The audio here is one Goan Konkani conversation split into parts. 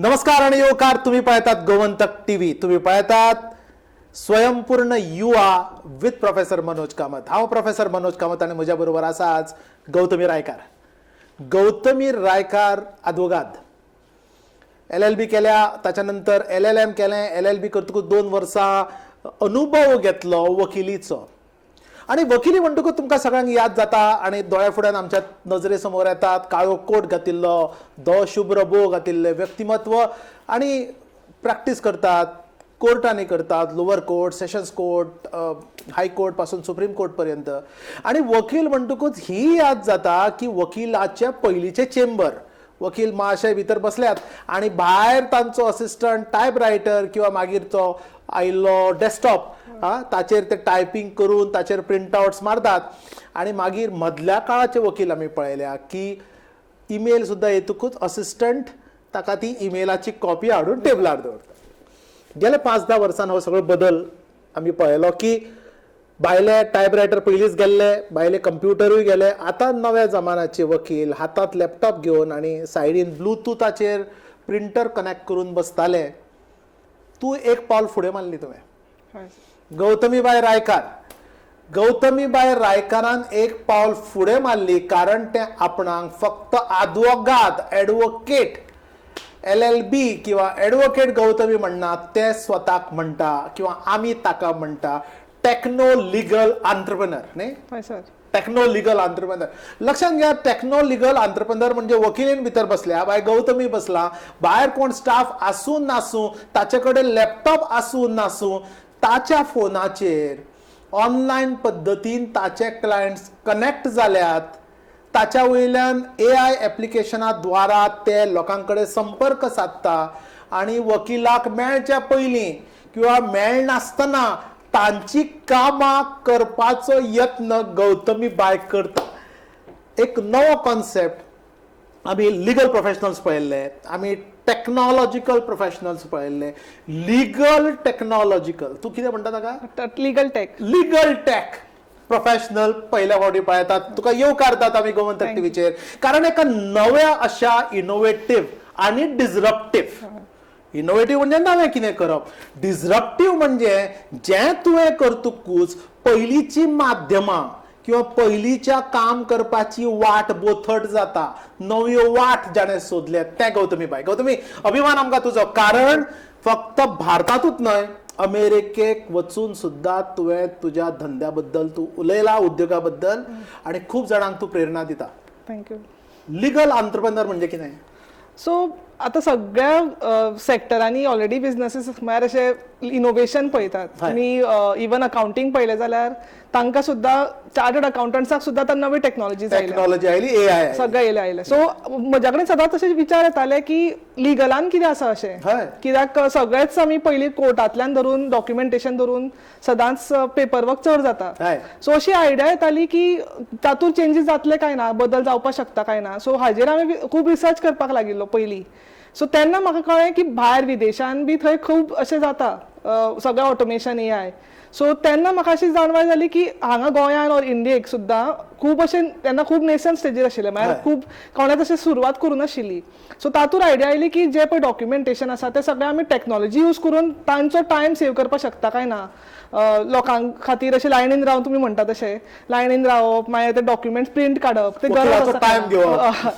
नमस्कार आणि येवकार. तुम्ही पळयतात गोमंतक टीव्ही, तुम्ही पळयतात स्वयंपूर्ण युवा विथ प्रोफेसर मनोज कामत. हांव प्रोफेसर मनोज कामत आणि म्हज्या बरोबर आसा आज गौतमी रायकार. गौतमी रायकार आदवोगाद, एलएलबी केल्या, ताच्या नंतर एलएलएम केलें. एलएलबी करतकूच 2 वर्सां अनुभव घेतलो वकिलीचो. आणि वकिली म्हणटकूच तुमकां सगळ्यांक याद जाता आणि दोळ्या फुड्यान आमच्या नजरे समोर येतात काळो कोट घातिल्लो, धवो शुभ्र बो घातिल्लें व्यक्तिमत्व आणि प्रॅक्टीस करतात, कोर्टांनी करतात, lower court, sessions court, high court पासून सुप्रीम कोर्ट पर्यंत. आणि वकील म्हणटकूच ही याद जाता की वकिलाचे पयलींचे चेंबर, वकील मातशे भितर बसल्यात आणि भायर तांचो असिस्टंट टायपरायटर किंवा मागीर तो आयिल्लो डेस्कटॉप, हा, ताचेर ते टायपींग करून ताचेर प्रिंट आवट्स मारतात. आणि मागीर मदल्या काळाचे वकील आमी पळयल्या की इमेल सुद्दां येतकूच असिस्टंट ताका ती इमेलाची कॉपी हाडून टेबलार दवरता. गेल्या 5-10 वर्सान हो सगळो बदल आमी पळयलो की भायले टायपरायटर पयलींच गेल्ले, भायले कंप्युटरूय गेले. आतां नव्या जमान्याचे वकील हातात लॅपटॉप घेवन आनी सायडीन ब्लुतूथाचेर प्रिंटर कनेक्ट करून बसताले. तूं एक पावल फुडें मारली तुवें. हय. गौतमीबाय रायकार. गौतमीबाय रायकारान एक पावल फुडें मारली, कारण तें आपणाक फक्त आदवोगाद, एडवोकेट, एलएलबी किंवा एडवोकेट गौतमी म्हणना, ते स्वताक म्हणटा किंवा आमी ताका म्हणटा टेक्नो लिगल आंत्रप्रनर, न्ही? हय सर. Techno legal आंत्रप्रनर. लक्षात घ्या, टेक्नो लिगल आंत्रप्रनर म्हणजे वकिलीन भितर बसल्या, बाय गौतमी बसला, भायर कोण स्टाफ आसूं नासूं, ताचे कडेन लॅपटॉप आसूं नासूं, ताच्या फोनाचेर ऑनलायन पद्दतीन ताचे क्लायंट्स कनेक्ट जाल्यात. ताच्या वयल्यान एआय एप्लिकेशना द्वारा ते लोकां कडेन संपर्क सादता आणि वकिलाक मेळच्या पयलीं किंवा मेळनासतना तांची कामां करपाचो यत्न गौतमी बाय करता. एक नवो कॉन्सेप्ट. आमी लिगल प्रोफेशनल्स पळयल्ले, आमी टॅक्नॉलॉजिकल प्रोफेशनल्स पळयल्ले, लिगल टॅक्नॉलॉजिकल, तूं कितें म्हणटा ताका? Legal take. Legal take professional पहिल्या फावटी पळयतात. तुका येवकारतात आमी गोमंतक टीव्हीचेर, कारण एका नव्या अशा इनोवेटीव आणि डिसरप्टीव. इनोवेटीव म्हणजे नवें कितें करप, डिसरप्टीव म्हणजे जें तुवें करतकूच पयलींची माध्यमां किंवा पयलींच्या काम करपाची वाट बोथट जाता, नव्यो वाट जाणें सोदल्या तें गौतमी बाय. गौतमी, अभिमान आमकां तुजो, कारण फक्त भारतातूच न्हय, अमेरिकेक वचून सुद्दां तुवें तुज्या धंद्या बद्दल तूं उलयला, उद्योगा बद्दल, आणि खूब जाणांक तूं प्रेरणा दिता. Thank you. Legal आंत्रप्रनर म्हणजे कितें? सो आतां सगळ्या सेक्टरांनी ऑलरेडी बिझनसीस म्हळ्यार अशे इनोवेशन पळयतात. तुमी इवन अकाउंटींग पळयलें जाल्यार तांकां सुद्दां, चार्टर्ड अकाउंटंट्साक सुद्दां आतां नवी टॅक्नॉलॉजी आयल्या. टॅक्नॉलॉजी आयली, एआय. सगळें येयलें आयलें. सो म्हज्या कडेन सदांच अशे विचार येताले की लिगलान कितें आसा अशें, कित्याक सगळेच आमी पयलीं कोर्टांतल्यान धरून, डॉक्युमेंटेशन धरून सदांच पेपर वर्क चड जाता. सो अशी आयडिया येताली की तातूंत चेंजीस जातले काय ना, बदल जावपाक शकता काय ना. सो हाजेर हांवें खूब रिसर्च करपाक लागिल्लो पयलीं. सो तेन्ना म्हाका कळ्ळें की भायर विदेशान बी थंय खूब अशें जाता, सगळें ऑटोमेशन, एआय. सो तेन्ना म्हाका अशी जाणवाय जाली की हांगा गोंयान ऑर इंडियेक सुद्दां खूब अशें तेन्ना खूब नेसंट स्टेजीर आशिल्लें, म्हळ्यार खूब कोणें तशें सुरवात करूं नाशिल्ली. सो तातूंत आयडिया आयली की जे पळय डॉक्युमेंटेशन आसा तें सगळें आमी टॅक्नॉलॉजी यूज करून तांचो टायम सेव करपाक शकता काय ना. लोकां खातीर अशें लायनीन रावन, तुमी म्हणटा तशें लायनीन रावप, मागीर ते डॉक्युमेंट्स प्रिंट काडप, ते गरज वकिलाचो आसा काय time ना. घेवप.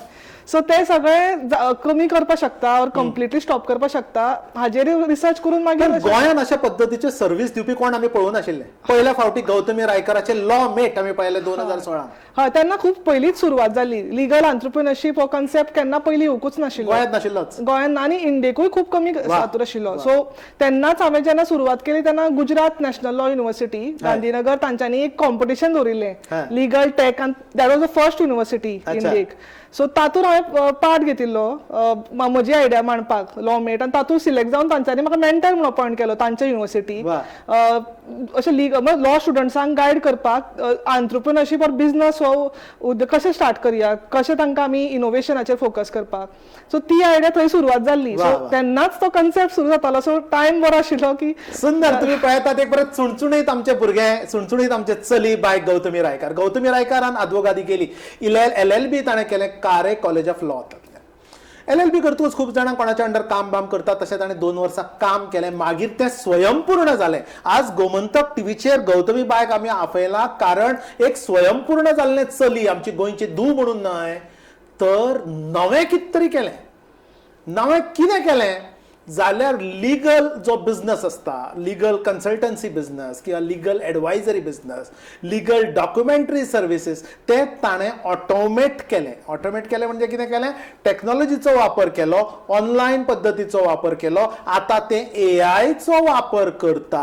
सो ते सगळे कमी करपाक शकता ऑर कंप्लिटली स्टॉप करपाक शकता, हाजेर रिसर्च करून मागीर पण गोंयान अशा पद्दतीचे सर्व्हिस दिवपी कोण आमी पळोवं नाशिल्ले. पहिल्या फावटी गौतमी रायकराचे लॉ मेट आमी पळयले 2016. हय, तेन्ना खूब पयलींच सुरवात जाली. लिगल आंत्रप्रिनरशीप हो कन्सेप्ट केन्ना पयलीं येवकूच नाशिल्लो. गोंयांत नाशिल्लोच. गोंयांत आनी इंडियेकूय खूब कमी हातूर आशिल्लो. सो तेन्नाच हांवें जेन्ना सुरवात केली तेन्ना Gujarat national law university, Gandhinagar, तांच्यांनी एक कॉम्पिटिशन दवरिल्लें लिगल टॅक, आनी that was the first university इंडियेक. सो तातूंत हांवें पार्ट घेतिल्लो, म्हजी आयडिया मांडपाक, लॉ मेट, आनी तातूंत सिलेक्ट जावन तांच्यांनी म्हाका मेंटर म्हणून अपॉयंट केलो तांच्या युनिव्हर्सिटी, अशें लीग लॉ स्टुडंट्सांक गायड करपाक, आंत्रप्रिनरशीप ऑर बिझनस हो उद्योग कशें स्टार्ट करया, कशें तांकां आमी इनोवेशनाचेर फोकस करपाक. सो ती आयडिया थंय सुरवात जाल्ली. सो तेन्नाच तो कन्सेप्ट सुरू जातालो. सो टायम बरो आशिल्लो की सुंदर. तुम्ही पळयतात एक परत चुणचुणीत आमचे भुरगे, चुणचुणीत आमचे चली बाय गौतमी रायकार. गौतमी रायकारान आदवोगादी केली, एलएलबी ताणें केलें कारे कॉलेज ऑफ लॉ. LLB करतकूच खूब जाणां कोणाच्या अंडर काम बाम करतात, तशें ताणें 2 वर्सां काम केलें, मागीर तें स्वयंपूर्ण जालें. आज गोमंतक टीव्हीचेर गौतमी बायक आमी आपयला कारण एक स्वयंपूर्ण जाल्लें चली, आमची गोंयची धूव म्हणून न्हय, तर नवें कितें तरी केलें. नवें कितें केलें जाल्यार लिगल जो बिजनस आसता, लिगल कन्सल्टन्सी बिजनस किंवा legal advisory business, legal documentary services, ते ताणें ऑटोमेट केलें. ऑटोमेट केलें म्हणजे कितें केलें, टॅक्नॉलॉजीचो वापर केलो, ऑनलायन पद्दतीचो वापर केलो, आतां तें एआयचो वापर करता.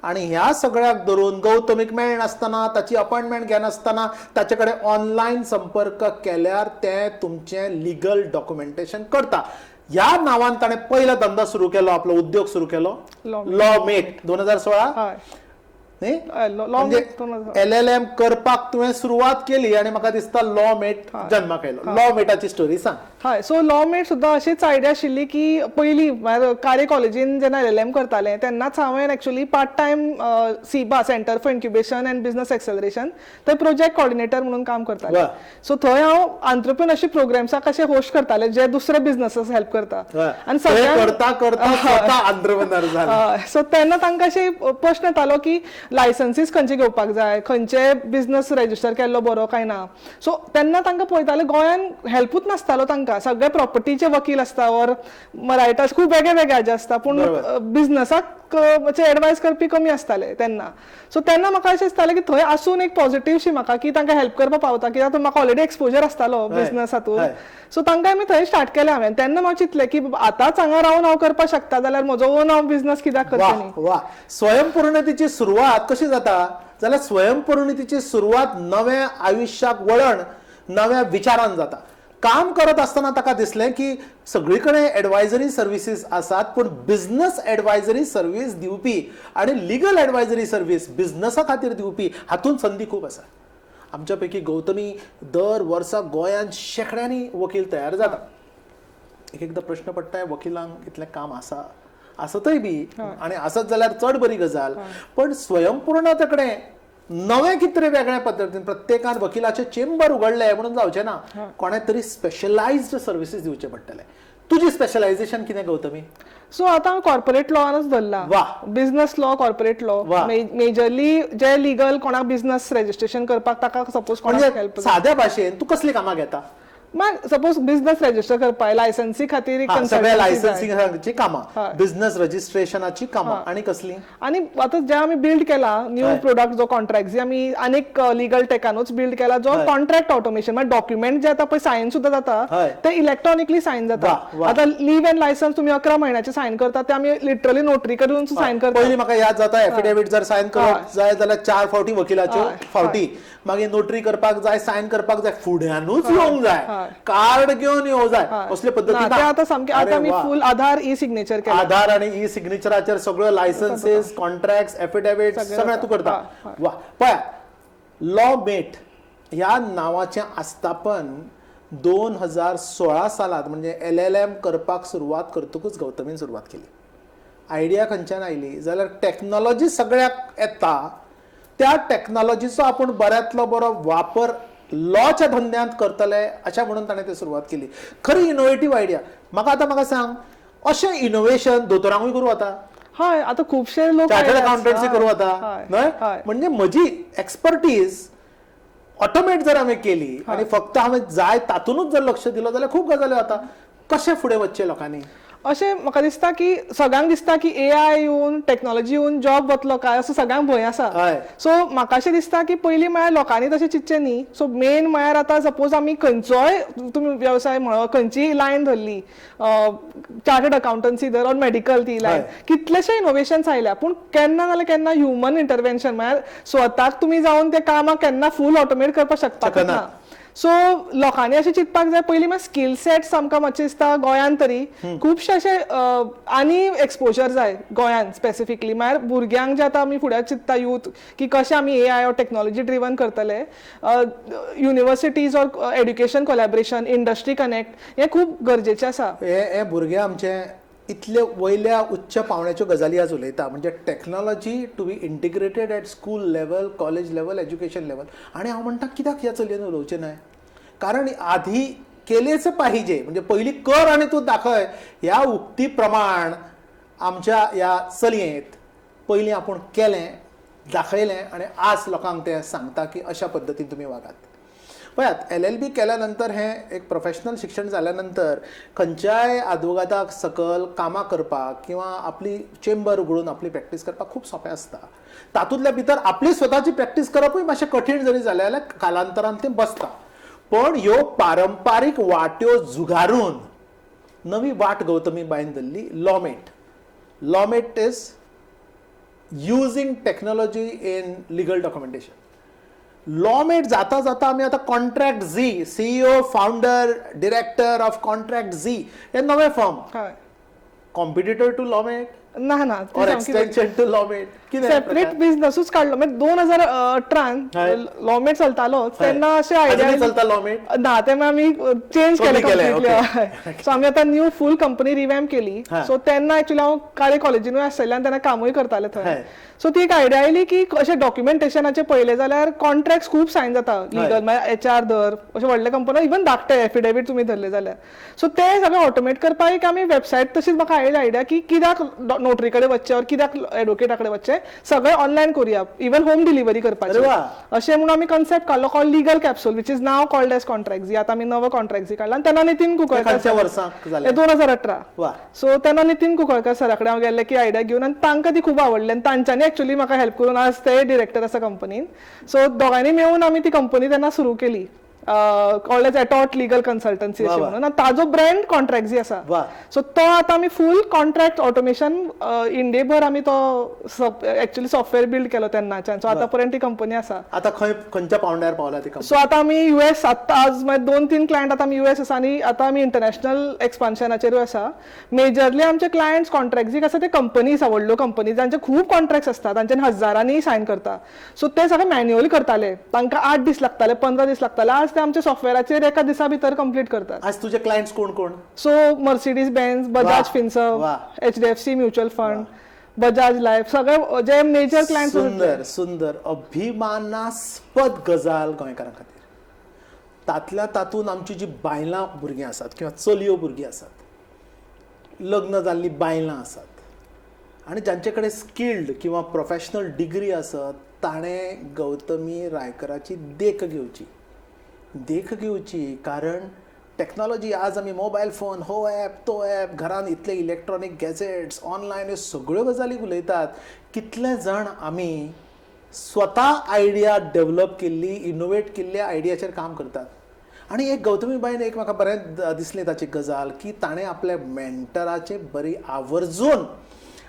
आनी ह्या सगळ्याक धरून गौतमीक मेळनासतना, ताची अपॉयंटमेंट घेनासतना ताचे कडेन ऑनलायन संपर्क केल्यार तें तुमचें लिगल डॉक्युमेंटेशन करता. ह्या नांवान ताणें पहिलो धंदो सुरू केलो, आपलो उद्योग सुरू केलो, लॉ मेट 2016. म्हणजे LLM करपाक तुवें सुरवात केली आनी म्हाका दिसता लॉ मेट जन्माक आयलो. लॉ मेटाची स्टोरी सांग. हय, सो लॉ मेट सुद्दां अशीच आयडिया आशिल्ली की पयलीं कार्य कॉलेजीन जेन्ना LLM करतालें तेन्नाच हांवें actually part time SIBA, centre for incubation and business acceleration, थंय प्रोजेक्ट कॉर्डिनेटर म्हणून काम करतालें. सो थंय हांव आंत्रप्रिनरशीप प्रोग्राम्साक कशें होस्ट करतालें, जे दुसरे बिजनसीस हेल्प करता आनी करता करता स्वता आंत्रप्रिनर जालें. सो तेन्ना तांकां अशें प्रश्न येतालो की लायसन्सीस खंयचे घेवपाक जाय, खंयचे बिजनस रेजिस्टर केल्लो बरो काय ना. सो तेन्ना तांकां पळयताले गोंयान हेल्पूच नासतालो तांकां, सगळे प्रॉपर्टीचे वकील आसता ऑर मरायटास खूब वेगळे वेगळे हाजे आसता, पूण बिजनसाक एडवायस करपी कमी आसताले तेन्ना. सो तेन्ना म्हाका अशें दिसतालें की थंय आसून एक पॉझिटिव्हशी म्हाका की तांकां हेल्प करपाक पावता, कित्याक म्हाका ऑलरेडी एक्सपोजर आसतालो बिजनस हातूंत. सो तांकां आमी थंय स्टार्ट केलें हांवें. तेन्ना म्हाका चिंतलें की आतांच हांगा रावन हांव करपाक शकता जाल्यार म्हजो ओन हांव बिजनस कित्याक करचें न्ही. वा, स्वयंपूर्णतेची सुरवात कशी जाता जाल्यार स्वयंपूर्णतेची सुरवात नव्या आयुश्याक वळण, नव्या विचारान जाता. काम करत आसतना ताका दिसलें की सगळी कडेन एडवायजरी सर्विसीस आसात, पूण बिझनस एडवायजरी सर्वीस दिवपी आनी लिगल एडवायजरी सर्वीस बिझनसा खातीर दिवपी हातूंत संदी खूब आसा. आमच्या पैकी गौतमी दर वर्सा गोंयांत शेंकड्यांनी वकील तयार जाता. एक एकदां प्रश्न पडटा वकिलांक इतलें काम आसा, आसतय बी आनी आसत जाल्यार चड बरी गजाल, पण स्वयंपूर्णते कडेन नवें कितें तरी वेगळ्या पद्दतीन प्रत्येकान वकिलाचे चेंबर उगडले म्हणून जावचें ना, कोणें तरी स्पेशलायज्ड सर्विसीस दिवचे पडटले. तुजी स्पेशलायझेशन कितें गौतमी? सो आतां हांव कॉर्पोरेट लॉनच धरला, business law, corporate law, majorly जे लिगल कोणाक बिझनस रेजिस्ट्रेशन करपाक ताका सपोज कोणाक हेल्प. साद्या भाशेन तूं कसलीं कामां घेता? मागीर सपोज बिझनस रेजिस्टर करपाक लायसन्सी खातीर, सगळ्या लायसन्सिंगाची कामां, बिझनस रजिस्ट्रेशनाची कामां, आनी कसली? आनी आतां जे आमी बिल्ड केला न्यू प्रोडक्ट जो कॉन्ट्रॅक्ट आमी आनीक लिगल टेकानूच बिल्ड केला, जो कॉन्ट्रॅक्ट ऑटोमेशन, म्हणजे डॉक्युमेंट जे आतां पळय सायन सुद्दां जाता ते इलेक्ट्रॉनिकली सायन जाता. आतां लीव एंड लायसन्स तुमी 11 म्हयन्याचे सायन करता ते आमी लिटरली नोटरी करून सायन करता. पयलीं म्हाका याद जाता एफिडेवीट जर सायन करप जाय जाल्यार 4 फावटी वकिलाच्यो फावटी, मागीर नोटरी करपाक जाय, सायन करपाक जाय, फुड्यानूच येवंक जाय, कार्ड घेवन येवंक जाय, असले पद्दतीन. आतां सामकें आतां आमी फूल आधार ई सिग्नेचर केलां. आधार आनी ई सिग्नेचराचेर सगळ्यो लायसन्सीस, कॉन्ट्रॅक्ट, एफिडेवीट सगळें तूं करता. वा, पळय लॉ मेट ह्या नांवाचें आस्थापन 2016 सालांत म्हणजे LLM करपाक सुरवात करतकूच गौतमीन सुरवात केली. आयडिया खंयच्यान आयली जाल्यार टॅक्नॉलॉजी सगळ्याक येता, त्या टॅक्नॉलॉजीचो आपूण बऱ्यांतलो बरो वापर लॉच्या धंद्यांत करतले अशें म्हणून ताणें ते सुरवात केली. खरी इनोवेटीव आयडिया. म्हाका आतां म्हाका सांग, अशें इनोवेशन दोतोरांकूय करूं वता? हय, आतां खुबशे लोक चार्टर्ड अकाउंटन्सी करूं वता न्हय? म्हणजे म्हजी एक्सपर्टीज ऑटोमेट जर हांवें केली आनी फक्त हांवें जाय तातूंतच जर लक्ष दिलो जाल्यार खूब गजाली जाता. कशें फुडें वचचें लोकांनी? अशें म्हाका दिसता की सगळ्यांक दिसता की AI येवन टॅक्नॉलॉजी येवन जॉब वतलो काय असो सगळ्यांक भंय आसा. सो म्हाका अशें दिसता की पयलीं म्हळ्यार लोकांनी तशें चिंतचें न्ही. सो मेन म्हळ्यार आतां सपोज आमी खंयचोय तुमी वेवसाय म्हणो, खंयचीय लायन धरली, चार्टर्ड अकाउंटन्सी धर ऑर मेडिकल ती लायन, कितलेशे इनोवेशन्स आयल्या, पूण केन्ना नाल्यार केन्ना ह्युमन इंटरवेन्शन म्हळ्यार स्वताक तुमी जावन ते कामाक केन्ना फूल ऑटोमेट करपाक शकता ना. सो लोकांनी अशें चिंतपाक जाय पयलीं मात स्कील सेट्स आमकां मातशें दिसता गोंयांत तरी खुबशे अशे आनी एक्सपोजर जाय गोंयांत स्पेसिफिकली. म्हळ्यार भुरग्यांक जे आतां आमी फुडें चिंत्ता यूथ की कशें आमी AI or technology driven करतले, universities or education collaboration, industry connect हें खूब गरजेचें आसा. हे भुरगे आमचे इतले वयल्या उच्च पावण्याच्यो गजाली आज उलयता, म्हणजे technology to be integrated at school level, college level, education level. आनी हांव म्हणटा कित्याक ह्या चलयेन उलोवचें न्हय, कारण आधी केलेच पाहिजे, म्हणजे पयली कर आनी तूं दाखय ह्या उक्ती प्रमाण आमच्या ह्या चलयेंत पयलीं आपूण केलें, दाखयलें आनी आज लोकांक तें सांगता की अशा पद्दतीन तुमी वागात. पळयात, LLB केल्या नंतर हें एक प्रोफेशनल शिक्षण जाल्या नंतर खंयच्याय आदवोगादाक सकल कामां करपाक किंवा आपली चेंबर उगडून आपली प्रॅक्टीस करपाक खूब सोंपें आसता. तातूंतल्या भितर आपली स्वताची प्रॅक्टीस करपूय मातशें कठीण जरी जालें जाल्यार कालांतरान तें बसता. पण ह्यो पारंपारीक वाट्यो जुगारून नवी वाट गौतमी बायन धरली, Lawmate. Lawmate is using technology in legal documentation. Lawmate जाता जाता आमी आतां Contract Z, CEO, founder, director of Contract Z हें नवें फर्म. कॉम्पिटिटर टू लॉमेट ना ना, or extension to Lawmate, कितें? सेपरेट बिझनसूच काडलो. म्हणजे 2018 लॉमेट चलतालो तेन्ना अशें आयडिया अजूनय चलता लॉमेट? ना, ते आमी चेंज कमी केलें केलें, कंप्लिटली. सो आमी आतां न्यू फूल कंपनी रिवॅम्प केली. सो तेन्ना एक्चुअली हांव काळे कॉलेजीनूय आसलें आनी तेन्ना कामूय करतालें थंय. सो ती एक आयडिया आयली की अशें डॉक्युमेंटेशनाचें पळयलें जाल्यार कॉन्ट्रॅक्ट खूब सायन जाता लिगल, मागीर HR धर, अशे व्हडले कंपनी, इवन धाकटे एफिडेवीट तुमी धरले जाल्यार. सो ते सगळें ऑटोमेट करपाक एक आमी वेबसायट, तशीच म्हाका आयली आयडिया की कित्याक नोटरी कडेन वचचें ऑर कित्याक एडवोकेटा कडेन वचचें, सगळें ऑनलायन करुया, इवन होम डिलिव्हरी करपाची अशें म्हणून आमी कन्सेप्ट काडलो, called Legal Capsule, which is now called as Contract Z. आतां आमी नवो कॉन्ट्रॅक्ट झी काडला आनी तेन्ना नितीन कुंकळकर खंयच्या वर्साक जालें? 2018. सो तेन्ना नितीन कुंकळकर सरा कडेन हांव गेल्लें की आयडिया घेवन आनी तांकां ती खूब आवडली आनी तांच्यांनी एक्चुअली म्हाका हेल्प करून आज ते डिरेक्टर आसा कंपनीन. सो दोगांनी मेळून आमी ती कंपनी तेन्ना सुरू केली, कॉल्ड एज एटॉट लिगल कन्सल्टन्सी अशें म्हणून, आनी ताजो ब्रँड कॉन्ट्रॅक्ट झी आसा. सो तो आतां आमी फूल कॉन्ट्रॅक्ट ऑटोमेशन इंडियेभर आमी तो एक्चुअली सॉफ्टवेअर बिल्ड केलो तेन्नाच्यान. सो आतां पर्यंत ती कंपनी आसा. आतां खंय खंयच्या पावंड्यार पावला ती कंपनी? सो आतां आमी US, आतां आज मागीर 2-3 क्लायंट आतां आमी US आसा आनी आतां आमी इंटरनॅशनल एक्सपान्शनाचेरूय आसा. मेजरली आमचे क्लायंट्स कॉन्ट्रॅक्ट आसा ते कंपनीज आसा, व्हडल्यो कंपनीज जांचे खूब कॉन्ट्रॅक्ट्स आसता, तांच्यानी हजारांनी सायन करता. सो ते सगळे मॅन्युअली करताले, तांकां 8 दीस लागताले, 15 दीस लागताले, आज ते आमच्या सॉफ्टवेअराचेर एका दिसा भितर कंप्लीट करतात. आज तुजे क्लायंट्स कोण कोण? सो मर्सिडीज बेन्स, Bajaj फिन्सर्व, HDFC mutual fund, Bajaj life, सगळे जे मेजर क्लायंट्स. सुंदर सुंदर, अभिमानास्पद गजाल गोंयकारां खातीर. तातल्या तातूंत आमची जी बायलां भुरगीं आसात किंवा चलयो भुरगीं आसात, लग्न जाल्लीं बायलां आसात आनी जांचे कडेन स्किल्ड किंवा प्रोफेशनल डिग्री आसत, ताणें गौतमी रायकराची देख घेवची, देख घेवची. कारण टॅक्नॉलॉजी आज आमी मोबायल फोन, हो ॲप तो ॲप, घरान इतले इलेक्ट्रॉनीक गॅजेट्स, ऑनलायन ह्यो सगळ्यो गजाली उलयतात. कितले जाण आमी स्वता आयडिया डेवलप केल्ली, इनोवेट केल्ल्या आयडियाचेर काम करतात. आनी एक गौतमी बायन एक म्हाका बरें दिसलें ताची गजाल की ताणें आपल्या मेंटराचे बरी आवर्जून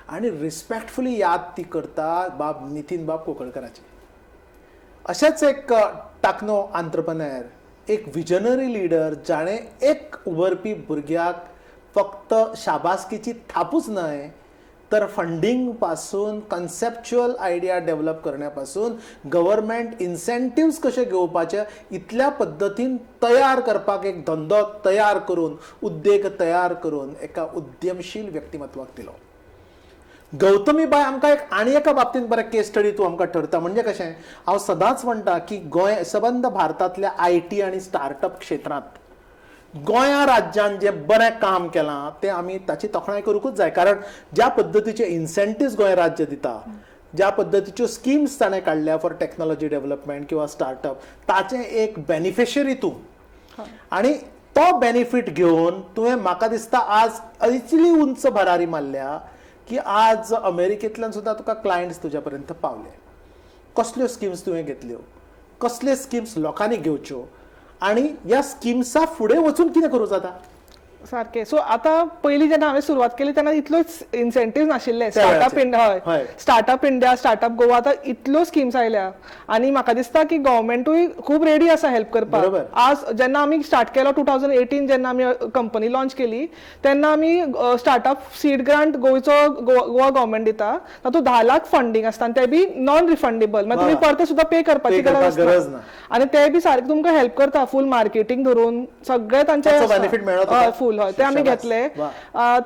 आनी रिस्पेक्टफुली याद ती करता, बाब नितीन बाब कुंकळकराची. अशेंच एक टाकनो आंत्रप्रनर, एक विजनरी लिडर, जाणें एक उबरपी भुरग्याक फक्त शाबासकीची थापूच न्हय तर फंडींग पासून, कन्सेप्च्युअल आयडिया डेव्हलप करण्यापासून, गव्हर्मेंट इन्सेंटिव्स कशे घेवपाचे इतल्या पद्दतीन तयार करपाक एक धंदो तयार करून, उद्देग तयार करून एका उद्यमशील व्यक्तिमत्वाक दिलो. गौतमी बाय आमकां एक आनी एका बाबतींत बरें केस स्टडी तूं आमकां ठरता. म्हणजे कशें, हांव सदांच म्हणटा की गोंय सबंद भारतांतल्या IT आनी स्टार्टअप क्षेत्रांत गोंया राज्यान जें बरें काम केलां तें आमी ताची तोखणाय करूंकूच जाय. कारण ज्या पद्दतीचे इन्सेंटिव्स गोंय राज्य दिता, ज्या पद्दतीच्यो स्किम्स ताणें काडल्या फॉर टॅक्नॉलॉजी डेव्हलपमेंट किंवा स्टार्टअप, ताचें एक बेनिफिशरी तूं आनी तो बेनिफीट घेवन तुवें म्हाका दिसता आज इतली उंच भरारी मारल्या की आज अमेरिकेंतल्यान सुद्दां तुका क्लायंट्स तुज्या पर्यंत पावले. कसल्यो स्किम्स तुवें घेतल्यो, कसल्यो स्किम्स लोकांनी घेवच्यो आनी ह्या स्किम्सा फुडें वचून कितें करूं जाता? सारकें. सो आतां पयलीं जेन्ना हांवें सुरवात केली तेन्ना इतलोच इन्सेंटीव नाशिल्ले. स्टार्टअप इंडिया, हय, स्टार्टअप इंडिया, स्टार्टअप गोवा, आतां इतल्यो स्किम्स आयल्या आनी म्हाका दिसता की गव्हर्मेंटूय खूब रेडी आसा हेल्प करपाक. आज जेन्ना आमी स्टार्ट केलो 2018, जेन्ना आमी कंपनी लॉन्च केली तेन्ना आमी स्टार्टअप सीड ग्रांट गोंयचो गोवा गव्हर्मेंट दिता, तातूंत 10 लाख फंडींग आसता आनी ते बी नॉन रिफंडेबल, मागीर तुमी परते सुद्दां पे करपाची गरज ना आनी ते बी सारकें तुमकां हेल्प करता, फूल मार्केटींग धरून सगळें तांचें फूल. युजफूल. हय, ते आमी घेतले.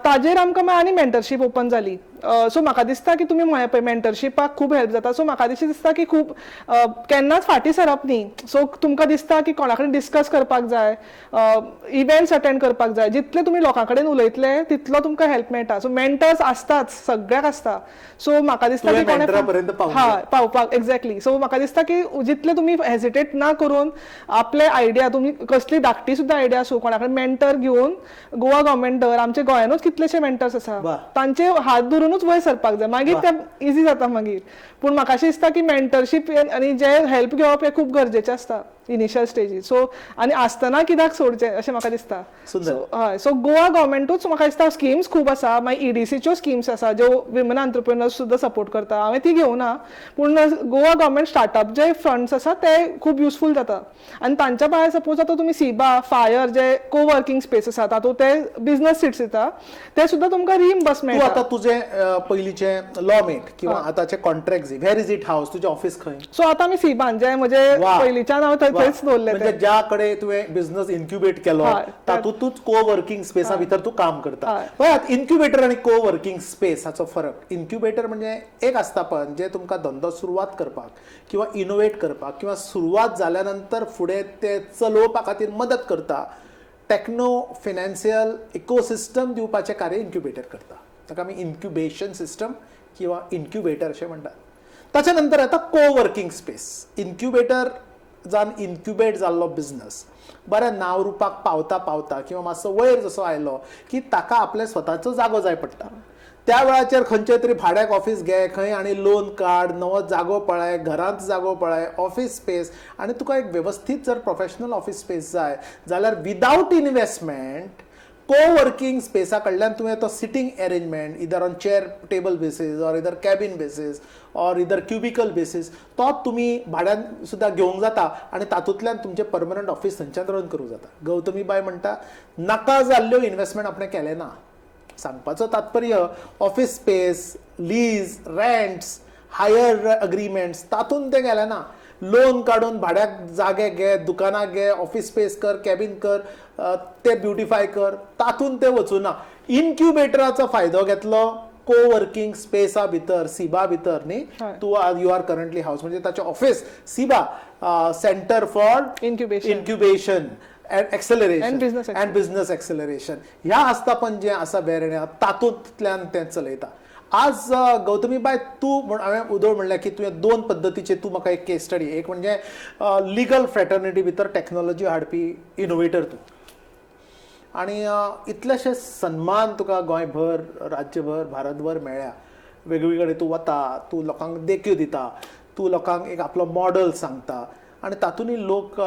ताजेर आमकां मागीर आनी मेंटरशीप ओपन जाली. सो म्हाका दिसता की तुमी म्हळें पळय मेंटरशिपाक खूब हेल्प जाता. सो म्हाका दिसता की खूब केन्नाच फाटीं सरप न्ही. सो तुमकां दिसता की कोणा कडेन डिस्कस करपाक जाय, इव्हेंट्स अटेंड करपाक जाय, जितले तुमी लोकां कडेन उलयतले तितलो तुमकां हेल्प मेळटा. सो मेंटर्स आसताच, सगळ्याक आसता. सो म्हाका दिसता की कोणे पावपाक एक्झॅक्टली. सो म्हाका दिसता की जितले तुमी हेजिटेट ना करून आपले आयडिया, तुमी कसली धाकटी सुद्दां आयडिया आसूं, कोणा कडेन मेंटर घेवन, गोवा गव्हर्मेंट धर, आमच्या गोंयानूच कितलेशे मेंटर्स आसा, तांचे हात धरूनूच वयर सरपाक जाय, मागीर ते इजी जाता मागीर. पूण म्हाका अशें दिसता की मेंटरशीप आनी जे हेल्प घेवप हें खूब गरजेचें आसता इनिशियल स्टेजीर. सो आनी आसतना कित्याक सोडचें अशें म्हाका दिसता. हय, सो गोवा गव्हर्मेंटूच म्हाका दिसता स्किम्स खूब आसा. मागीर ईडीसीच्यो स्किम्स आसा ज्यो विमन एंटरप्रेनर्स सुद्दां सपोर्ट करता. हांवें ती घेवना, पूण गोवा गव्हर्मेंट स्टार्टअप जे फंड्स आसा ते खूब युजफूल जाता. आनी तांच्या भायर सपोज आतां तुमी सीबा, फायर जे को वर्किंग स्पेस आसा तातूंत ते बिजनस सिट्स दिता, ते सुद्दां तुमकां रिइम्बर्स मेळटा. आतां तुजें पयलींचें लॉमेट किंवा आतांचे contract, where is it house, तुजें ऑफिस खंय? सो आतां आमी सीबान, जे म्हजे पयलींच्यान हांव थंयच दवरलें. म्हणजे ज्या कडेन तुवें बिझनस इन्क्युबेट केलो तातूंतच को वर्किंग स्पेसा भितर तूं काम करता. पळयात, इन्क्युबेटर आनी को वर्किंग स्पेस हाचो फरक. इन्क्युबेटर म्हणजे एक आस्थापन जे तुमकां धंदो सुरवात करपाक किंवा इनोवेट करपाक किंवा सुरवात जाल्या नंतर फुडें ते चलोवपा खातीर मदत करता. टेक्नो फिनान्शियल इकोसिस्टम दिवपाचें कार्य इन्क्युबेटर करता. ताका आमी इन्क्युबेशन सिस्टम किंवा इन्क्युबेटर अशें म्हणटात. ताच्या नंतर येता को वर्किंग स्पेस. इन्क्युबेटर जावन इन्क्युबेट जाल्लो बिजनस बऱ्या नांव रुपाक पावता पावता किंवा मातसो वयर जसो आयलो की ताका आपले स्वताचो जागो जाय पडटा. त्या वेळाचेर खंयचे तरी भाड्याक ऑफिस घे खंय आनी लोन काड, नवो जागो पळय, घरांत जागो पळय, ऑफिस स्पेस. आनी तुका एक वेवस्थीत जर प्रोफेशनल ऑफिस स्पेस जाय जाल्यार विदावट इनवेस्टमेंट को वर्किंग स्पेसा कडल्यान तुवें तो sitting arrangement either on chair table basis or either cabin basis or either cubicle basis तो तुमी भाड्यान सुद्दां घेवंक जाता आनी तातूंतल्यान तुमचें परमनंट ऑफिस थंयच्यान रन करूंक जाता. गौतमी बाय म्हणटा नाका जाल्ल्यो इनवेस्टमेंट आपणें केलें ना. सांगपाचो तात्पर्य office space, lease, rents, hire agreements तातूंत तें गेलें ना. लोन काडून भाड्याक जागे घे, दुकानां घे, ऑफिस स्पेस कर, कॅबीन कर, ते ब्युटिफाय कर, तातूंत ते वचूना. इन्क्युबेटराचो फायदो घेतलो को वर्किंग स्पेसा भितर, सिबा भितर न्ही तूं you are currently house, म्हणजे ताचें office सिबा, centre for incubation and acceleration and business acceleration ह्या आस्थापन जें आसा वेर्ण्या तातूंतल्यान तें चलयता. आज गौतमी बाय तूं म्हण हांवें उदळ म्हणलें की तुवें दोन पद्दतीचे तूं म्हाका एक केस स्टडी, एक म्हणजे लिगल फ्रेटर्निटी भितर टॅक्नोलॉजी हाडपी इनोवेटर तूं, आनी इतलेशे सन्मान तुका गोंयभर, राज्यभर, भारतभर मेळ्ळ्या. वेगवेगळे तूं वता, तूं लोकांक देखयो दिता, तूं लोकांक एक आपलो मॉडल सांगता आनी तातूंतय लोक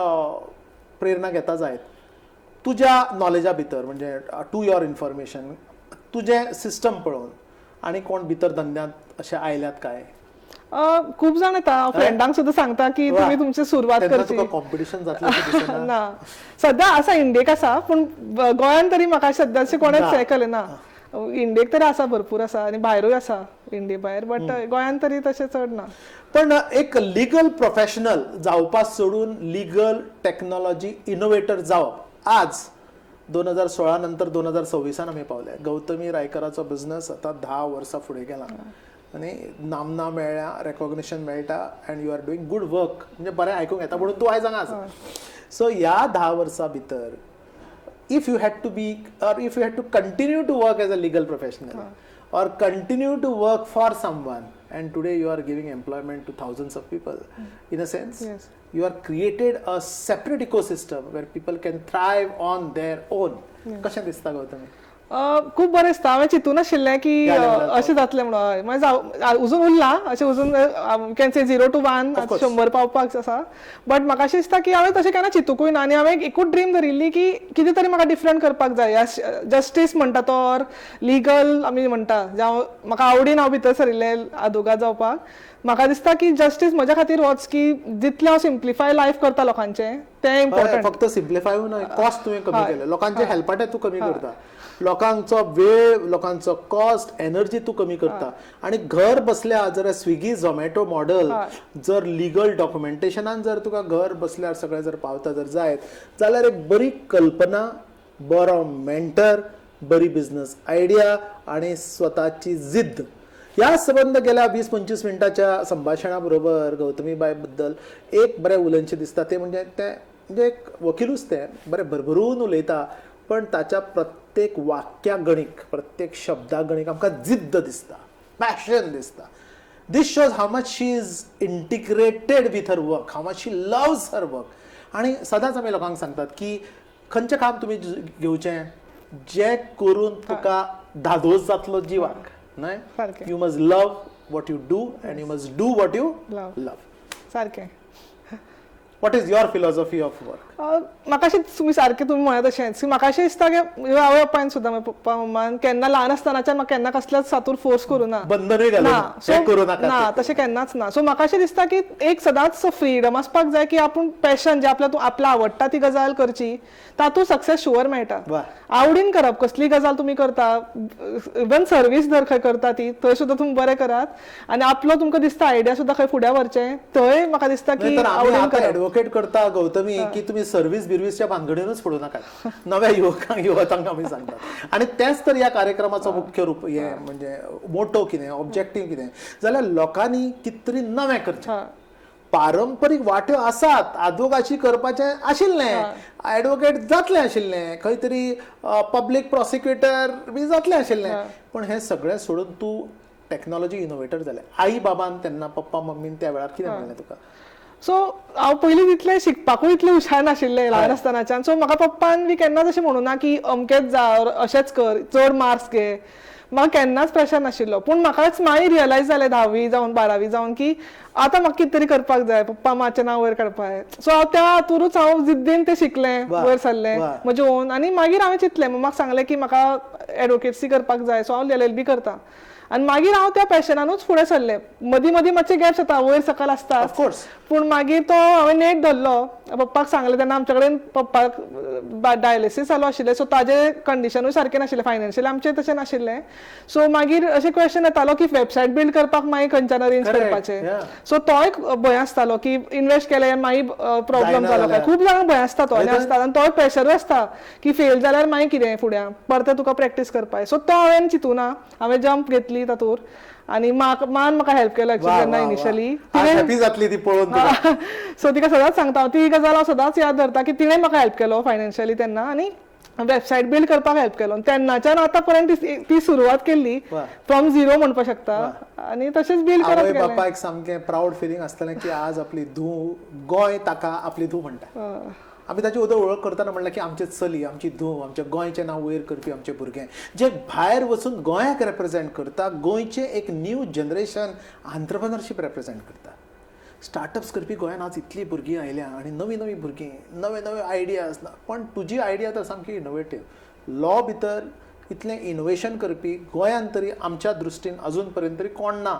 प्रेरणा घेता जायत. तुज्या नॉलेजा भितर म्हणजे टू your information तुजें सिस्टम पळोवन आनी कोण भितर धंद्यांत अशें आयल्यात काय? खूब जाण येता, फ्रेंडांक सुद्दां सांगता की तुमी तुमची सुरवात करची. कॉम्पिटिशन जातलें ना सद्या आसा, इंडियेक आसा, पूण गोंयांत तरी म्हाका सद्या अशें कोणेच हें केलें ना. इंडियेक तरी आसा, भरपूर आसा आनी भायरूय आसा इंडिये भायर, बट गोंयांत तरी तशें चड ना. पण एक लिगल प्रोफेशनल जावपा सोडून लिगल टॅक्नोलॉजी इनोवेटर जावप आज 2016 नंतर 2026 आमी पावले. गौतमी रायकराचो बिझनस आतां 10 वर्सां फुडें गेला आनी नामना मेळ्ळ्या, रेकॉग्निशन मेळटा and you are doing good work, म्हणजे बरें आयकूंक येता म्हणून तूं आयज हांगा आसा. सो ह्या 10 वर्सां भितर if you had to be or if you had to continue to work as a legal professional or continue to work for someone, and today you are giving employment to thousands of people, in a sense, yes, you are created a separate ecosystem where people can thrive on their own. कशें दिसता गौतमी? खूब बरें दिसता. हांवें चिंतून आशिल्लें की अशें जातलें म्हणून. मागीर अजून उरलां अशें, अजून can say 0 to 1 100 पावपाक आसा, बट म्हाका अशें दिसता की हांवें तशें केन्ना चिंतूकूय ना. आनी हांवें एकूच ड्रीम धरिल्ली की कितें तरी म्हाका डिफरंट करपाक जाय. जस्टीस म्हणटा तो ऑर लिगल आमी म्हणटा, जे हांव म्हाका आवडीन हांव भितर सरिल्लें आदोगाद जावपाक. म्हाका दिसता की जस्टीस म्हज्या खातीर होच की जितलें हांव सिम्प्लिफाय लायफ करता लोकांचें तें इम्पॉर्टंट. फक्त सिम्प्लिफाय न्हय, कॉस्ट तुवें कमी केलें, लोकांचे हेल्पाटे तूं कमी करता, लोकांचो वेळ, लोकांचो कॉस्ट, एनर्जी तूं कमी करता. आनी घर बसल्या जर स्विगी झोमॅटो मॉडल जर लिगल डॉक्युमेंटेशनान जर तुका घर बसल्यार सगळें जर पावता जर जायत जाल्यार एक बरी कल्पना, बरो मेंटर, बरी बिझनस आयडिया आनी स्वताची जिद्द. ह्या संबंद गेल्या 20-25 मिनटाच्या संभाशणा बरोबर गौतमीबाय बद्दल एक बरें उलोवचें दिसता, तें म्हणजे तें म्हणजे एक वकिलूच तें बरें भरभरून उलयता, पण ताच्या प्रत्येक वाक्या गणीक, प्रत्येक शब्दा गणीक आमकां जिद्द दिसता, पॅशन दिसता. This shows how much she is integrated with her work, how much she loves her work. आनी सदांच आमी लोकांक सांगतात की खंयचें काम तुमी घेवचें जें करून तुका धादोस जातलो जिवाक, न्हय? You must love what you do and you must do what you love. सारकें. What is your philosophy of work? म्हाका अशें तुमी सारकें तुमी म्हणत तशेंच की म्हाका अशें दिसता की आवय बापायन सुद्दां, म्हज्या पप्पा मम्मान केन्ना ल्हान आसतनाच्यान म्हाका केन्ना कसल्याच हातूंत फोर्स करूं ना, बंधनूय घालूं ना, तशें केन्नाच ना. सो म्हाका अशें दिसता की एक सदांच फ्रीडम आसपाक जाय की आपूण पॅशन जे आपल्या आपल्या आवडटा ती गजाल करची, तातूंत सक्सेस शुअर मेळटा. आवडीन करप, कसली गजाल तुमी करता, इवन सर्वीस जर खंय करता ती थंय सुद्दां तुमी बरें करात आनी आपलो तुमकां दिसता आयडिया सुद्दां खंय फुडें व्हरचें थंय म्हाका दिसता की आवडीन करप. एडवोकेट करता गौतमी की तुमी सर्वीस बिर्वीसच्या भानगडीनूच पडूं नाकात, नव्या युवकांक युवतांक आमी सांगतात. आनी तेंच तर ह्या कार्यक्रमाचो मुख्य रूप हें म्हणजे मोटो कितें, ऑब्जेक्टीव कितें जाल्यार लोकांनी कितें तरी नवें करचें. पारंपरीक वाट्यो आसात, आदवोगाशी करपाचें आशिल्लें, एडवोकेट जातलें आशिल्लें, खंय तरी पब्लीक प्रॉसिक्युटर बी जातलें आशिल्लें, पण हें सगळें सोडून तूं टॅक्नॉलॉजी इनोवेटर जालें. आई बाबान तेन्ना, पप्पा मम्मीन त्या वेळार कितें म्हणलें तुका? सो हांव पयलीं तितलें शिकपाकूय इतलें हुशार नाशिल्लें ल्हान आसतनाच्यान. सो म्हाका पप्पान बी केन्नाच अशें म्हणूं ना की अमकेंच जा, अशेंच कर, चड मार्क्स घे, म्हाका केन्नाच प्रेशर नाशिल्लो. पूण म्हाकाच मागीर रियलायज जालें 10वी जावन 12वी जावन की आतां म्हाका कितें तरी करपाक जाय, पप्पा मामाचें नांव वयर काडपाक जाय. सो हांव त्या हातूरूच हांव जिद्दीन तें शिकलें, वयर सरलें म्हजें ओन. आनी मागीर हांवें चिंतलें, मम्माक सांगलें की म्हाका एडवोकेसी करपाक जाय, सो हांव LLB करता. आनी मागीर हांव त्या पॅशनानूच फुडें सरलें. मदीं मदीं मातशे गॅप्स येता, वयर सकयल आसता, पूण मागीर तो हांवें नेट धरलो. पप्पाक सांगलें तेन्ना आमचे कडेन पप्पाक डायलिसीस चालू आशिल्लें, सो ताजें कंडिशनूय सारकें नाशिल्लें, फायनान्शियली आमचें तशें नाशिल्लें. सो मागीर अशें क्वेश्चन येतालो की वेबसायट बिल्ड करपाक मागीर खंयच्यान अरेंज करपाचें, सो तोय भंय आसतालो की इनवेस्ट केलें मागीर प्रॉब्लम जालो काय, खूब जाणांक भंय आसता तो, आनी आसता आनी तोय प्रेशरूय आसता की फेल जाल्यार मागीर कितें फुड्यां परतें तुका प्रॅक्टीस करपाक. सो तो हांवें चिंतूना, हांवें जंप घेतली तातूर आनी मान म्हाका हेल्प केलो एक्चुअली जेन्ना इनिशियली. हॅपी जातली ती पळोवन. सो तिका सदांच सांगता, ती गजाल हांव सदांच याद धरता की तिणें म्हाका हेल्प केलो फायनान्शियली तेन्ना आनी वेबसायट बिल्ड करपाक हेल्प केलो. तेन्नाच्यान आतां पर्यंत ती सुरवात केल्ली फ्रॉम झिरो म्हणपाक शकता आनी तशेंच बिल्ड करत गेलें. बापायक सामकें प्रावड फिलींग आसतलें की आज आपली धूव, गोंय ताका आपली धूव म्हणटा. आमी ताची उदर वळख करतना म्हणलें की आमचे चली, आमची धूव, आमच्या गोंयचें नांव वयर करपी आमचे भुरगे जे भायर वचून गोंयाक रेप्रेजेंट करता, गोंयचें एक न्यू जनरेशन आंत्रप्रनरशीप रेप्रेजेंट करता. स्टार्टअप्स करपी गोंयान आज इतलीं भुरगीं आयल्या आनी नवीं नवीं भुरगीं, नवे नवे आयडियाज. पण तुजी आयडिया तर सामकी इनोवेटीव. लॉ भितर इतलें इनोवेशन करपी गोंयान तरी आमच्या दृश्टीन अजून पर्यंत तरी कोण ना.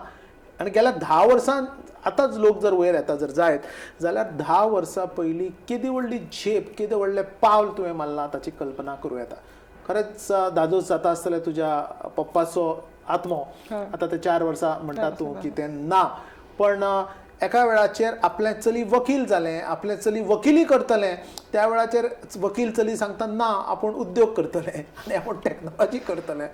आनी गेल्या 10 वर्सां आतांच लोक जर वयर येता जर जायत जाल्यार 10 वर्सां पयलीं केदी व्हडली झेप, केदें व्हडलें पावल तुवें मारलां ताची कल्पना करूं येता. खरेंच धादोस जाता आसतलें तुज्या पप्पाचो आत्मो. आतां ते 4 वर्सां म्हणटा तूं की तें ना, पण एका वेळाचेर आपलें चली वकील जालें, आपलें चली वकिली करतलें, त्या वेळाचेर वकील चली सांगता ना आपूण उद्योग करतलें आनी आपूण टॅक्नॉलॉजी करतलें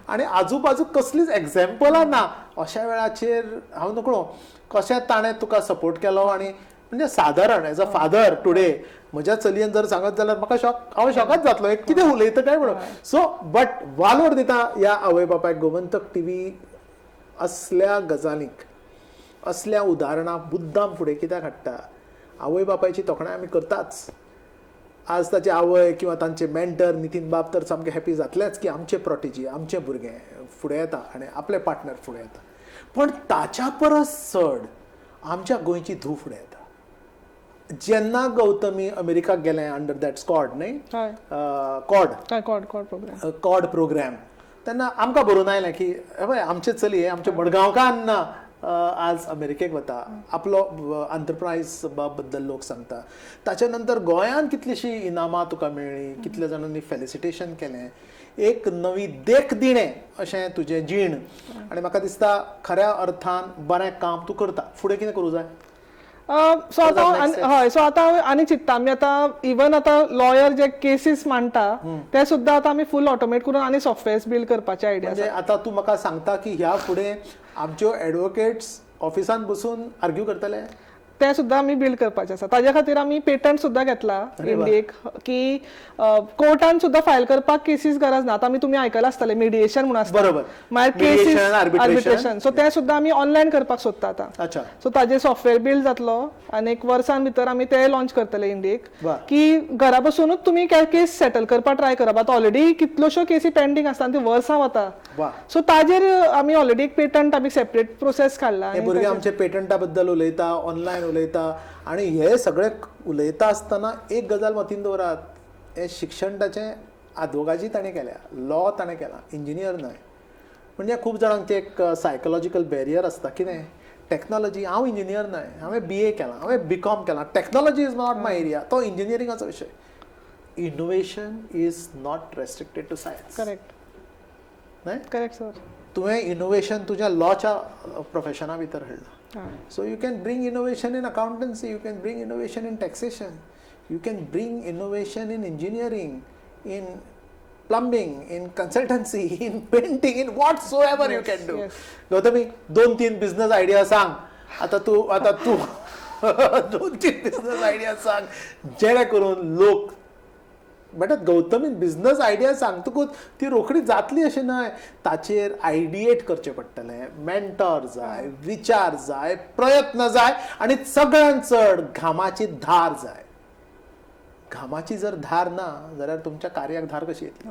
आनी आजूबाजू कसलीच एग्जाम्पलां ना. अशा वेळाचेर हांव नकळो कशें ताणें तुका सपोर्ट केलो. आनी म्हणजे सादारण एज अ फादर टुडे म्हज्या चलयेन जर सांगत जाल्यार म्हाका शॉक, हांव शॉकाच जातलो, एक कितें उलयता काय म्हणून. सो बट वालोर दिता ह्या आवय बापायक गोमंतक टीव्ही असल्या गजालींक, असल्या उदाहरणां मुद्दाम फुडें कित्याक हाडटा. आवय बापायची तोखणाय आमी करताच. आज ताची आवय किंवा तांचे मेंटर नितीन बाब तर सामके हॅपी जातलेच की आमचे प्रोटेजी, आमचे भुरगे फुडें येता आनी आपले पार्टनर फुडें येता. पण ताच्या परस चड आमच्या गोंयची धूव फुडें येता. जेन्ना गौतमी अमेरिकाक गेलें अंडर that Scott न्हय, कॉड कॉड प्रोग्राम, तेन्ना आमकां बरोवन आयलें की पळय आमचे चली आमचे मडगांवकान्न आज अमेरिकेक वता, आपलो एंटरप्रायज बद्दल लोक सांगता. ताच्या नंतर गोंयांत कितलीशीं इनामां तुका मेळ्ळीं, कितल्या जाणांनी फेलिसिटेशन केलें, एक नवी देख दिणें अशें तुजें जीण. आनी म्हाका दिसता खऱ्या अर्थान बरें काम तूं करता. फुडें कितें करूं जाय? सो आतां हय, सो आतां आनी चिंत्ता आमी आतां इवन आतां लॉयर जे केसीस मांडटा ते सुद्दां आतां आमी फूल ऑटोमेट करून आनी सॉफ्टवेअर्स बिल्ड करपाचे आयडिया. म्हणजे आतां तूं म्हाका सांगता की ह्या फुडें आमच्यो एडवोकेट्स ऑफिसान बसून आर्ग्यू करतले? ते सुद्दां आमी बिल्ड करपाचे आसा. ताज्या खातीर आमी पेटंट सुद्दां घेतला इंडियेक की कोर्टान सुद्दां फायल करपाक केसीस गरज ना. आतां आमी तुमी आयकलां आसतलें मिडिएशन म्हणून आसता, बरोबर, मागीर केसीस आर्बिट्रेशन, सो ते सुद्दां आमी ऑनलायन करपाक सोदता आतां. सो ताजे सॉफ्टवेअर बिल्ड जातलो आनी एक वर्सान भितर आमी ते लॉन्च करतले इंडियेक की घरा बसूनच तुमी केस सेटल करपाक ट्राय करप. आतां ऑलरेडी कितल्योश्यो केसी पेंडींग आसता आनी ती वर्सां वता. सो ताजेर आमी ऑलरेडी एक पेटंट आमी सेपरेट प्रोसेस काडला. भुरगे आमचे पेटंटा बद्दल उलयता, ऑनलायन उलयता, आनी हे सगळे उलयता आसतना एक गजाल मतीन दवरात, हे शिक्षण ताचें आदवोगाजी ताणें केल्या, लॉ ताणें केला, इंजिनियर न्हय. म्हणजे खूब जाणांक एक सायकोलॉजिकल बॅरियर आसता कितें टॅक्नोलॉजी, हांव इंजिनियर न्हय, हांवें BA केलां, हांवें BCom केलां, technology is not my area, तो इंजिनियरिंगाचो विशय. Innovation is not restricted to science. Correct न्हय? Correct sir. तुवें इनोवेशन तुज्या लॉच्या प्रोफेशना भितर हाडलां. So you can bring innovation in accountancy, you can bring innovation in taxation, you can bring innovation in engineering, in plumbing, in consultancy, in painting, in whatsoever you can do. Gautami, 2-3 business idea सांग आता तू, आता तू 2-3 बिझनेस आयडिया सांग जेणे करून लोक बेटा गौतमीन बिझनेस आयडिया सांगतकूच ती रोखडी जातली अशें न्हय, ताचेर आयडिएट करचें पडटलें, मेंटॉर जाय, विचार जाय, प्रयत्न जाय, आनी सगळ्यांत चड घामाची धार जाय. घामाची जर धार ना जाल्यार तुमच्या कार्याक धार कशी येतली?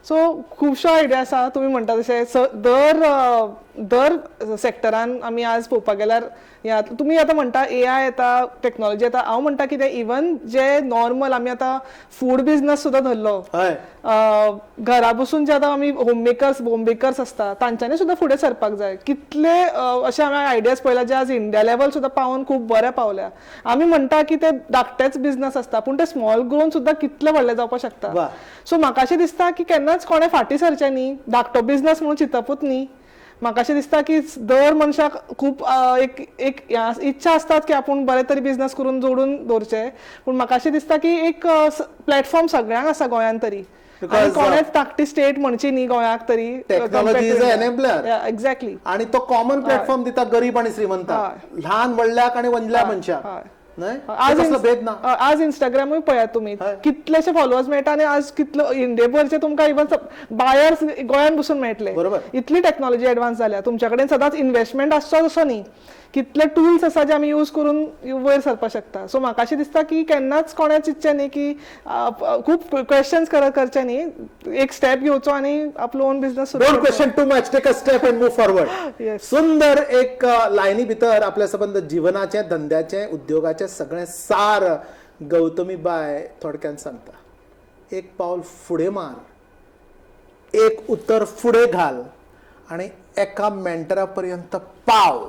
सो खुबश्यो आयडिया आसा. तुमी म्हणटा तशें दर दर सेक्टरान आमी आज पळोवपाक गेल्यार ह्या तुमी आतां म्हणटा AI येता, टॅक्नोलॉजी येता, हांव म्हणटा कितें इवन जे नॉर्मल आमी आतां फूड बिजनस सुद्दां धरलो, घरा बसून जे आतां आमी होम बेकर्स आसता तांच्यांनी सुद्दां फुडें सरपाक जाय. कितले अशे आमी आयडियाज पळयला जे आज इंडिया लेवल सुद्दां पावून खूब बरें पावल्या. आमी म्हणटा की ते धाकटेच बिजनस आसता पूण ते स्मॉल ग्रोवन सुद्दां कितले व्हडले जावपाक शकता. सो म्हाका अशें दिसता की केन्नाच कोणें फाटीं सरचें न्ही, धाकटो बिजनस म्हणून चिंतपूच न्ही. म्हाका अशें दिसता की दर मनशाक खूब एक एक इच्छा आसतात की आपूण बरें तरी बिजनस करून जोडून दवरचें, पूण म्हाका अशें दिसता की एक प्लॅटफॉर्म सगळ्यांक आसा गोंयांत तरी, कोणेच धाकटी स्टेट म्हणची न्ही गोंयाक तरी. Technology is an enabler. Exactly. आणि तो कॉमन प्लॅटफॉर्म दिता गरीब आणि श्रीमंताक, ल्हान व्हडल्याक आनी व्हडल्या मनशाक. आज इंस्टाग्रामूय पळयात तुमी कितलेशे फॉलोअर्स मेळटा आनी आज कितलो इंडियेभरचे तुमकां इवन बायर्स गोंयांत बसून मेळटले. इतली टॅक्नोलॉजी एडवान्स जाल्या, तुमच्या कडेन सदांच इन्व्हेस्टमेंट आसचोच असो न्ही, कितले टूल्स आसा जे आमी यूज करून वयर सरपाक शकता. सो म्हाका अशें दिसता की केन्नाच कोणें चिंतचें न्ही की खूब क्वेश्चन्स करचे न्ही, एक स्टेप घेवचो आनी आपलो own business. Don't question too much, take a step and move forward. सुंदर एक लायनी भितर आपल्या संबंद जिवनाचें, धंद्याचें, उद्योगाचें सगळें सार गौतमी बाय थोडक्यान सांगता. एक पावल फुडें मार, एक उतर फुडें घाल आनी एका मेंटरा पर्यंत पाव.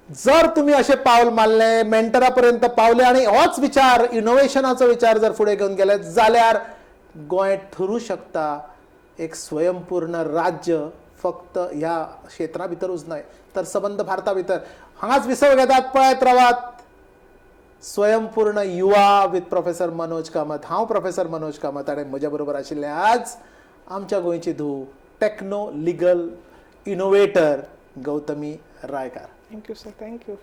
जर तुम्ही असे पावल मारले, मेंटरा पर्यंत पावले आनी होच विचार, इनोवेशनाचो विचार जर फुडें घेवन गेले जाल्यार गोंय ठरू शकता एक स्वयंपूर्ण राज्य, फक्त ह्या क्षेत्रा भितरूच न्हय तर सबंद भारता भितर. हांगाच विसव घेतात, पळयत रावात स्वयंपूर्ण युवा विथ प्रोफेसर मनोज कामत. हांव प्रोफेसर मनोज कामत आनी म्हज्या बरोबर आशिल्ले आज आमच्या गोंयची धूव, techno legal innovator Gautami Raikar. Thank you sir, thank you.